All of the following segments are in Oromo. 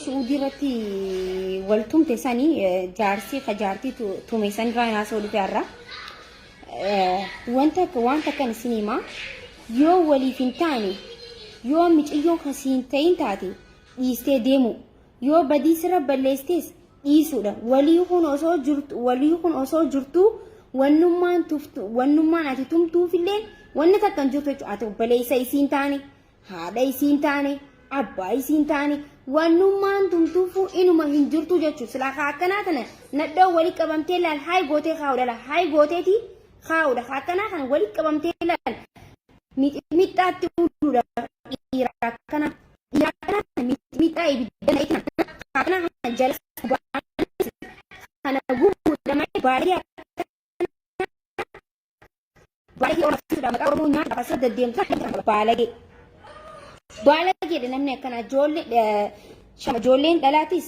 Su'uudii irratti wal tumte sanii jaarsii ka jaartii tume san irraa haasa'uu dhufe har'a. Wanta akka waan takkan isin himaa yoo waliif hin taane yoo miciyyoon kan siin ta'in taate dhiistee deemu yoo badii sirra balleessites dhiisuudha. Walii kun osoo jirtu walii kun osoo jirtuu wannummaan tuftu wannummaan ati tumtuufillee wanni takka hin jirtu jechuudha. Ati obboleessa isiin taane haadha isiin taane abbaa isiin taane wannummaan tumtuufuu inuma hin jirtu jechuudha. Silaa kaa akkanaa kana nadhoo walii qabamtee laal haay gootee kaa'uudha laal haay gooteeti kaa'uudha. Kaa akkanaa kana walii qabamtee laal mixmixaatti uluudha dhiira akkana dhiira akkana mixmixaa ibidda na'eetina akkana kana jala gubaanis kana gubuudha malee baay'ee baay'ee oromsiisuudha maqaa oromoo nyaata asirra deddeemtu baalagee baalageedha namni akkana ijoollee ijoolleen dhalaatis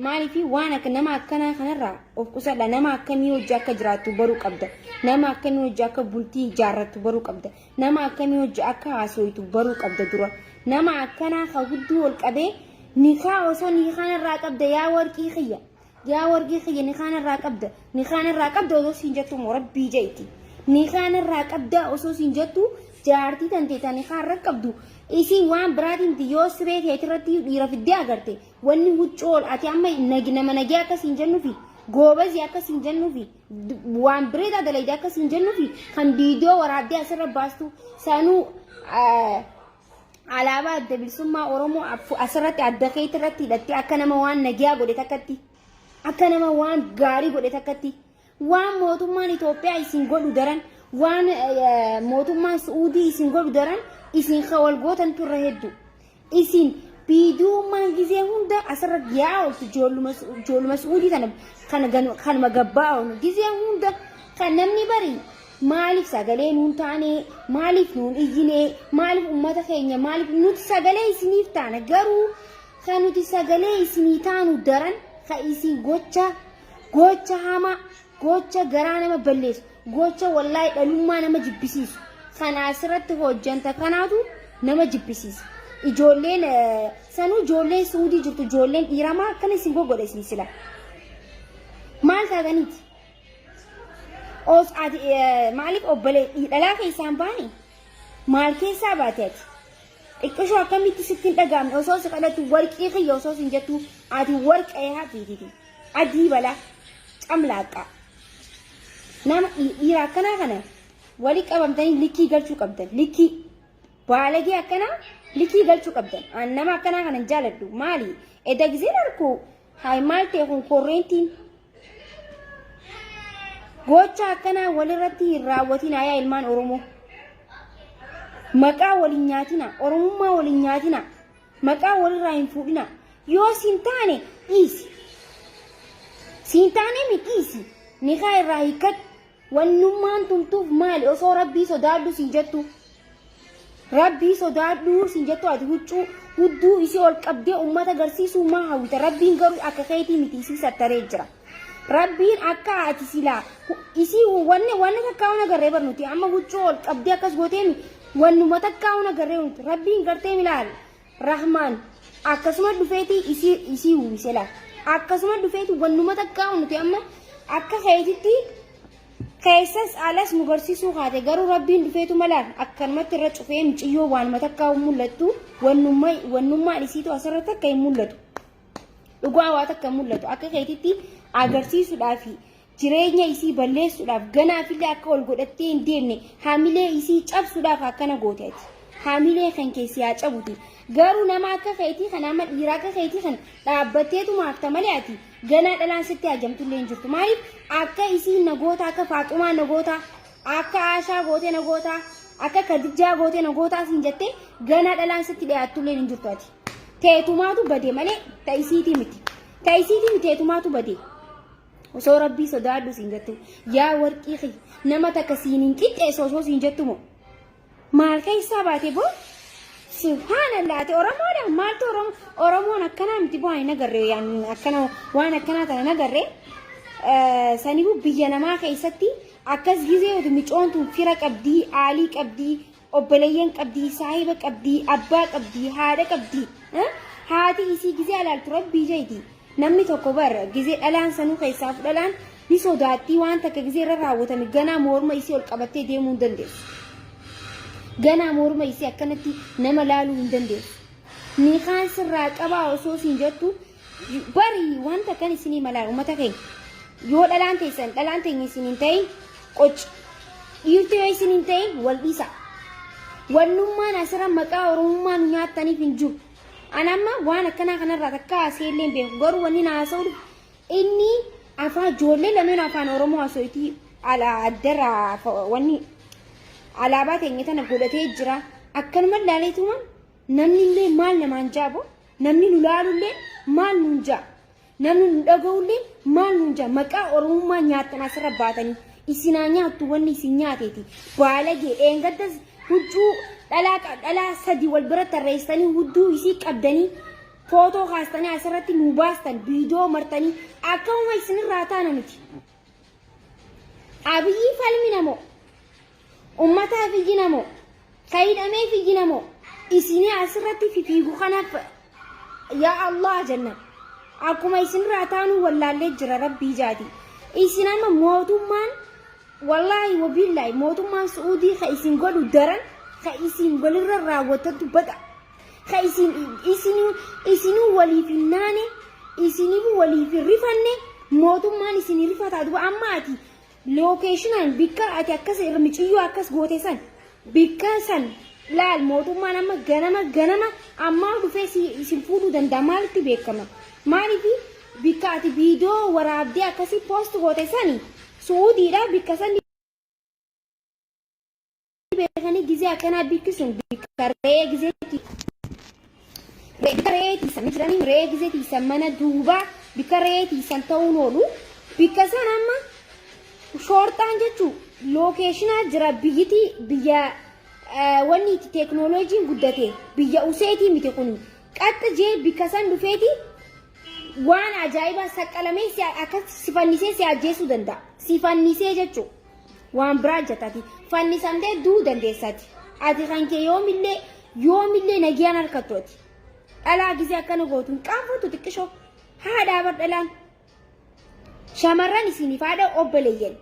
Maaliif waan akka nama akkanaa kanarraa of qusadha. Nama akkamii hojii akka jiraattu baruu qabda. Nama akkamii hojii akka bultii ijaarrattu baruu qabda. Nama akkamii hojii akka haasoytu baruu qabda dura. Nama akkanaa ka hudduu ol qabee nikaa osoo nikaa narraa qabda yaa warqii kiyya. Yaa warqii kiyya nikaa narraa qabda. Nikaa narraa qabda osoo siin jettu moo rabbii je'iti. Nikaa narraa qabda osoo siin jettu jaartii tantee ta nikaa irra qabdu isiin waan biraatiin yoo siree teetirratti dhiira fiddee agarte Wanni huccuu ol ati amma nama nagee akka siin jennufi goobazii akka siin jennufi waan bireedaa dalayde akka siin jennufi kan viidiyoo waraabdee asirra baastu sanuu alaabaa adda bilisummaa Oromoo asirratti adda keetti irratti hidhattee akka nama waan nagiyaa godhe takkatti akka nama waan gaarii godhe takkatti waan mootummaan Itoophiyaa isin godhu daran waan mootummaan Su'uudii isin godhu daran isin ka wal gootan turre hedduu. Isin biiduummaan gizee hunda asirra yaa ooltu ijoolluma Su'uudii tana kana kanuma gabbaa oolu gizee hunda kan namni bari maaliif sagalee nuun taane maaliif nuun iyyine maaliif ummata keenya maaliif nuti sagalee isiniif taana garuu kan nuti sagalee isinii taanu daran kan isin gocha gocha hamaa Gocha garaa nama balleessu, gocha wallaahi dhalummaa nama jibbisiisu. Kana asirratti hojjanta kanaatu nama jibbisiisa. Ijoolleen sanuu ijoolleen Suudii jirtu ijoolleen dhiiraa maa akkana isin goggodha isin sila. Maal taataniiti? Os ati maaliif obbolee dhalaa keessaan baane? Maal keessaa baate ati? Xiqqishoo akkamitti sitti hin dhaga'amne osoo si kadhatu warqii kiyya osoo sin jettu ati warqee hafiititi. Adii balaa camlaaqqaa. Nama dhiira akkanaa kana wali qabamtanii likkii galchuu qabdan. Likkii baalagee akkanaa likkii galchuu qabdan. An nama akkanaa kana hin jaaladhu. Maali? Edda gizeen arku haay maal ta'e kun korreentiin gocha akkanaa walirratti hin raawwatinaa yaa ilmaan Oromoo. Maqaa waliin nyaatina. Oromummaa waliin nyaatina. Maqaa walirraa hin fuudhinaa. Yoo siin taane dhiisi. Siin taane mi dhiisi. Nikaa irraa hiikkadhu. Wannummaan tumtuuf maali osoo rabbii sodaadhu siin jettu. Rabbii sodaadhu siin jettu ati huccuu hudduu isii ol qabdee ummata garsiisuu maa hawwita rabbiin garuu akka keetii miti isii sattaree jira. Rabbiin akka ati silaa isii wanni wanni takkaa hona garree bar nuti amma huccuu ol qabdee akkas gooteemi wannuma takkaa hona garree nuti rabbiin gartee milaal rahmaan akkasuma dhufeeti isii isii uwwise laa akkasuma dhufeeti wannuma takkaa nuti amma akka keetitti keessas alas nu garsiisuu kaate garuu rabbiin dhufeetu malaan akkanumatti irra cufee muciyyoo waanuma takkaa hin mul'attu wannumma wannummaan isiitu asirratti akka hin mul'atu. Dhugaa waa takka hin mul'atu. Akka keetitti agarsiisuudhaaf jireenya isii balleessuudhaaf ganaafillee akka ol godhattee hin deemne hamilee isii cabsuudhaaf akkana goote ati. Hamilee kan keessi haa cabuti. Garuu nama akka keetii kana amma dhiira akka keetii kana dhaabbatteetuma hafta malee ati ganaa dhalaan sitti hajamtullee hin jirtu. Maaliif akka isii nagoota akka Faaxumaa nagoota Akka Aashaa gootee na gootaa, akka Kadijjaa gootee na gootaa siin jettee ganaa dhalaan sitti dhiyaattullee hin jirtu ati. Teetumaatu bade malee ta isiitii miti. Ta isiitii miti teetumaatu bade. Osoo rabbii sodaadhu siin jettu yaa warqii kiyya nama takka siin hin qixxeessu osoo siin jettu moo. Maal keessaa baate boo? Subhaanallah ati Oromoodha maaltu Oromoo Oromoon akkanaa miti boo ani nagarre akkana waan akkanaa tana nagarre saniifuu biyya namaa keessatti akkas gizee yooti micoon tun fira qabdii aalii qabdii obboleeyyan qabdii saahiba qabdii abbaa qabdii haadha qabdii. Haati isii gizee alaaltu rabbii jeeti. Namni tokko bar gizee dhalaan sanuu keessaafu dhalaan ni sodaattii waan takka gizee irra raawwatame ganaa moorma isii ol qabattee deemuu hin dandeessu. Ganaa moorma isii akkanatti nama laaluu hin dandeessu. Nikaan sirraa qabaa osoo siin jettu bari wanta kan isinii malaa uummata keenya. Yoo dhalaan teessan dhalaan teenya isin hin ta'in qoci. Dhiirti yoo isin hin ta'in wal dhiisa. Wannummaan asirra maqaa Oromummaa nu nyaattaniif hin jiru. An amma waan akkanaa kanarraa takka haasa'ee illee hin beeku. Garuu wanni na haasa'u dhufu inni afaan ijoollee lameen afaan Oromoo haasa'uti ala addarraa wanni alaabaa teenya tana godhatee jira. Akkanuma ilaaleetuma namni illee maal namaan jaabo namni nu laalullee maal nuun jaa namni nu dhaga'ullee maal nuun jaa maqaa Oromummaa nyaattan asirra baatanii isinaa nyaattu wanni isin nyaateeti baalagee dheengaddas huccuu dhalaa dhalaa sadi wal bira tarreessitanii hudduu isii qabdanii footoo kaastanii asirratti nu baastan viidiyoo martanii akkamuma isinirraa taana nuti. Abiyyii falmina moo? Ummataaf iyyina moo? Ka hidhameef iyyina moo? Isinii asirratti fifiigu kanaaf yaa Allah jenna. Akkuma isinirraa taanuu wallaallee jira rabbii jaati. Isin amma mootummaan wallaahi wabiillaahi mootummaan Su'uudii ka isin godhu daran ka isin walirra raawwatantu baqa. Ka isin isinuu isinuu waliif hin naane isiniif waliif hin rifanne mootummaan isin rifataa duba amma ati Lookeeshinaan bikka ati akkas irra miciyyoo akkas goote san bikka san laal mootummaan amma ganama ganama ammaa dhufee si isin fuudhuu danda'a maalitti beekama maaliif bikka ati viidiyoo waraabdee akkasii poost goote sani su'uudiidha bikka san beekanii gizee akkanaa bikki sun bikka re'ee gizeetti bikka re'ee tiisan jiranii re'ee gizee tiisan mana duubaa bikka re'ee tiisan ta'uun oolu bikka san amma shoorxaan jechuun lookeeshinaa jira biyyitii biyya wanni itti teeknooloojiin guddate biyya useetii miti kun qaxxa jee bikka san dhufeeti waan ajaa'ibaa saqqalamee si akkas si fannisee si ajjeesuu danda'a si fannisee jechuun. Waan biraa jetta ati. Fannisamtee du'uu dandeessa ati. Ati kan kee yoomillee yoomillee nagiyaan harkattu ati. Dhalaa gisee akkana gootu hin qaanfattu xiqqishoo. Haadhaa bar dhalaan. Shamarran isiniif haadha obboleeyyan.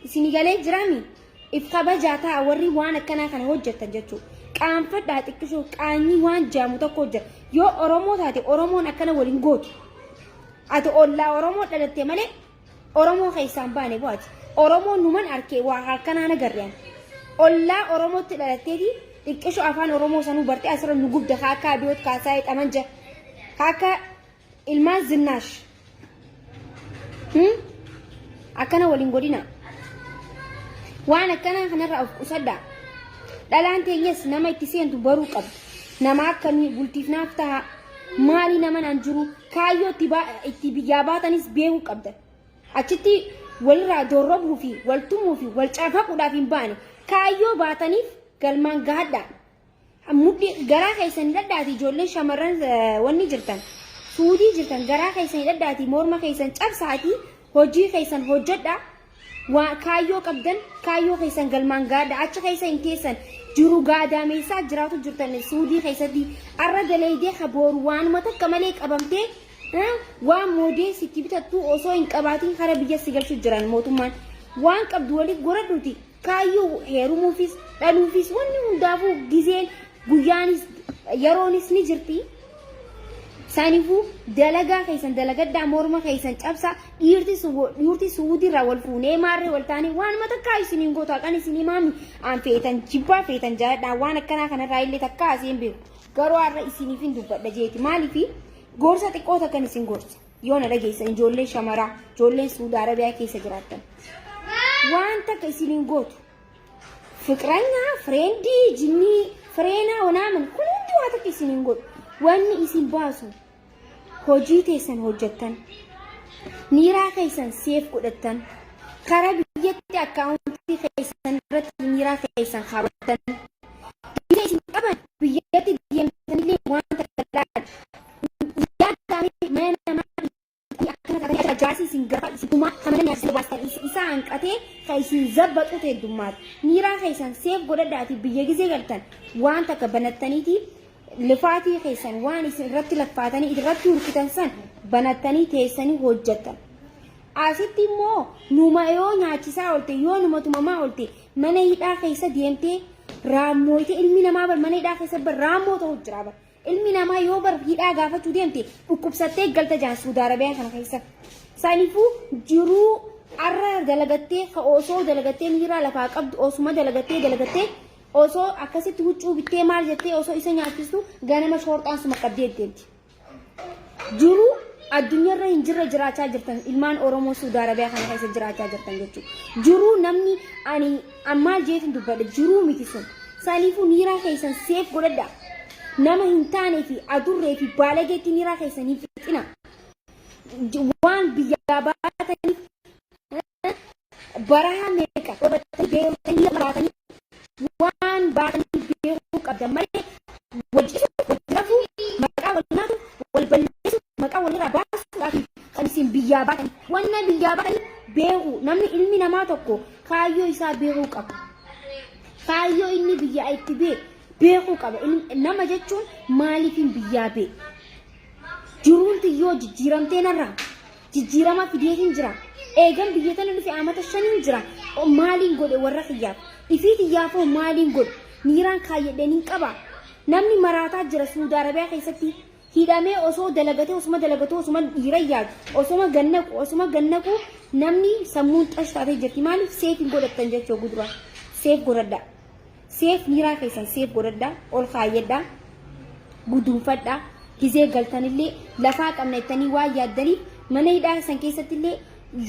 Isinii galee jiraami. If kabajaa ta'a warri waan akkanaa kana hojjettan jechuudha. Qaanfadhaa xiqqishoo qaanyii waan jaamu tokko jira. Yoo Oromoo taate Oromoon akkana waliin gootu. Ati ollaa Oromoo dhalatte malee Oromoo keessaa hin baane bu'aati. Oromoo numan arkee waa akkanaa nagarre ani. Ollaa Oromootti dhalatteeti xiqqisho afaan Oromoo sanuu bartee asirra nu gubda kaa akka Abiyoot Kaasaayee Xamanja kaa akka ilmaan Zinnaash. Akkana waliin godhina. Waan akkanaa kanarraa of qusadhaa. Dhalaan teenyas nama itti seentu baruu qabdi. Nama akkamii bultiif naaf taha maalii nama naan jiru Kaayyoo itti ba- itti biyyaa baatanis beekuu qabdan. Achitti walirraa dorrobuu fi wal tumuu fi wal cafaquudhaaf hin baane. Kaayyoo baataniif galmaan gahadhaa. Mudhii garaa keessan hidhadhaati ijoolleen shamarran wanni jirtan. Suudii jirtan garaa keessan hidhadhaati morma keessan cabsaati hojii keessan hojjedhaa. Waa kaayyoo qabdan kaayyoo keessan galmaan gaadha achi keessa hin teessan jiru gaadaameessaa jiraatu jirtan suudii keessatti arra daleeydee ka booru waanuma takka malee qabamtee waan moodee sitti bitattu osoo hin qabaatiin kara biyya si galchu jiran mootummaan waan qabdu wali goradhuti kaayyoo heerumuufis dhaluufis wanni hundaafuu gizeen guyyaanis yeroonis ni jirti. Saniifuu dalagaa keessan dalagadhaa morma keessan cabsaa dhiirti dhiirti suudii irraa wal fuunee maarree wal taanee waanuma takkaa isiniin gootu haqan isin himaami aan feetan jibbaa feetan jaaladhaa waan akkanaa kanarraa illee takkaa asiin beeku garuu har'a isiniif hin dubbadha jeeti maaliifi gorsa xiqqoo takkan isin gorsa yoo na dhageessan ijoollee shamaraa ijoolleen suudii arabiyaa keessa jiraattan waan takka isiniin gootu Fiqranyaa, fireendii, jinnii, fireenaa, wanaaman kun hundi waa takka isin hin godhu. Wanni isin baasu hojii teessan hojjettan, niiraa keessan seef godhattan, karaa biyyatti akkaawuntii keessan irratti niiraa keessan kaawwattan, biyya isin qaban biyyatti deemtanillee waan takka laal. Yaadaamee mana namaa akkana taatanii jaarsi isin gafa isin tumaa kan mana nyaachisee baastan isa hanqatee kan isin zabbaxutu heddummaata. Miiraa keessan seef godhadhaati biyya gizee galtan waan takka banattaniiti Lifaatii keessan waan isin irratti laffaatanii irratti hurkitan san banattanii teessanii hojjettan. Asitti immoo numa yoo nyaachisaa oolte yoo numa tumamaa oolte mana hidhaa keessa deemtee raammooyte ilmi namaa bar mana hidhaa keessa bar raammoo ta'u jira bar. Ilmi namaa yoo bar hidhaa gaafachuu deemte dhukkubsattee galta jaan Suudi Arabiyaa kana keessa. Saniifuu jiruu arra dalagattee ka osoo dalagattee miiraa lafaa qabdu osuma dalagattee dalagattee osoo akkasitti huccuu bittee maal jettee osoo isa nyaachistu ganama shoorxaan suma qabdee deemti. Jiruu addunyaarra hin jirre jiraachaa jirtan ilmaan Oromoo Suudi Arabiyaa kana keessa jiraachaa jirtan jechuudha. Jiruu namni ani maal jeetin dubbadha jiruu miti sun. Saniifuu niiraa keessan seef godhadha. Nama hin taanee fi adurree fi baalageetti niiraa keessan hin fixina. Waan biyyaa baataniif barahaa meeqa dhobatanii beektanii baatanii waan baatanii beekuu qabdan malee wal cisu, wal rafuu, maqaa wal nyaatu, wal balleessu, maqaa walirraa baasuudhaaf kan isin biyyaa baatan. Wanna biyyaa baatanii beeku namni ilmi namaa tokko kaayyoo isaa beekuu qaba. Kaayyoo inni biyyaa itti bee beekuu qaba. Nama jechuun maaliifin biyyaa bee? Jiruun tiyyoo jijjiiramtee narraa jijjiirama fideetiin jira. Eegan biyya tana dhufe amata shaniin jira. Maaliin godhe warra kiyyaaf? Ifii tiyyaafoo maaliin godhe? Niiraan kaayyadheen hin qaba. Namni maraataa jira Suudi Arabiyaa keessatti hidhamee osoo dalagatee osuma dalagatuu osuma dhiira yaadu osuma gannaqu osuma gannaqu namni sammuun xash taatee jirti. Maaliif seef hin godhattan jechuu gudura? Seef godhadha. Seef niiraa keessan seef godhadha ol kaayyadha guduunfadha gizee galtanillee lafaa qabna jettanii waan yaaddaniif mana hidhaa san keessattillee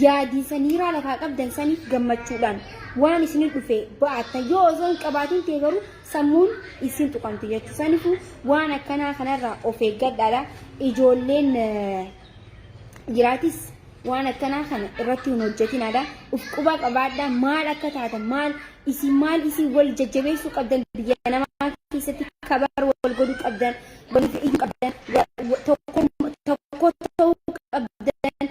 yaadiinsa niiraa lafaa qabdan saniif gammachuudhaan waan isinin dhufe ba'attan yoo osoo hin qabaatin ta'e garuu sammuun isin tuqamti jechuudha. Saniifuu waan akkanaa kanarraa of eeggadhaadha. Ijoolleen jiraatis waan akkanaa kana irratti hin hojjetinaadha. Uf quba qabaadhaa maal akka taatan maal isin maal isin wal jajjabeessuu qabdan biyya namaa keessatti kabar wal godhuu qabdan waliif iyyuu qabdan tokko ta'uu qabdan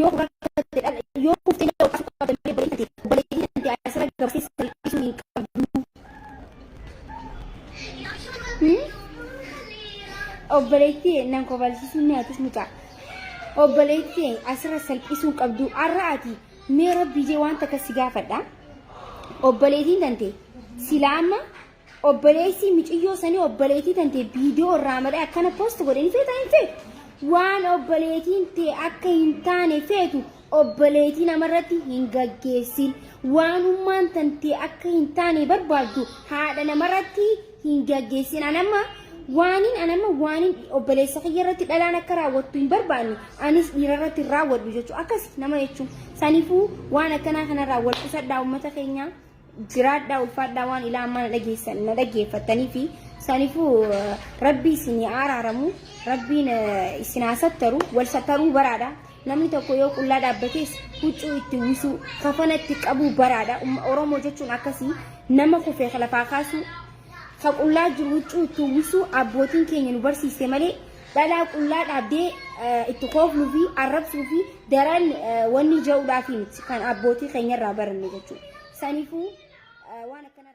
yoo rakkatte yoo kuftee yoo kaasuu qabdan malee obboleettii obboleettii tante asirra gabaasee salphisuu hin qabdu. Obboleettii nan kofalchiisuun ni atis mucaa. Obboleettii asirra salphisuu hin qabdu har'a ati mee rabbii jee waan takka si gaafadha. Obboleettiin tante silaa amma obboleessi miciyyoo sanii obboleettii tante viidiyoo irraa malee akkana post godhe ni feeta hin feetu. Waan obboleettiin tee akka hin taane feetu obboleettii namarratti hin gaggeessin. Waanummaan tantee akka hin taane barbaaddu haadha namarratti hin gaggeessin. Anamma waanin anamma waanin obboleessa kiyya irratti dhalaan akka raawwattu hin barbaanne anis dhiira irratti hin raawwadhu jechuudha. Akkas nama jechuun saniifuu waan akkanaa kanarraa wal qusadhaa uummata keenya jiraadhaa ulfaadhaa waan ilaa ammaa na dhageessan na dhaggeeffattanii fi saniifuu rabbi isin araaramu rabbiin isin haa sattaru wal sattaruu baraadha. Namni tokko yoo qullaa dhaabbates huccuu itti uwwisuu, kafana itti qabuu baraadha. Oromoo jechuun akkasii nama kufe lafaa kaasuu, ka qullaa jiru huccuu itti uwwisuu abbootiin keenya nu barsiiste malee dhalaa qullaa dhaabdee itti koofluu fi arrabsuu fi daran wanni ja'uudhaaf miti kan abbootii keenyarraa baranne jechuudha. Saniifuu waan akkana.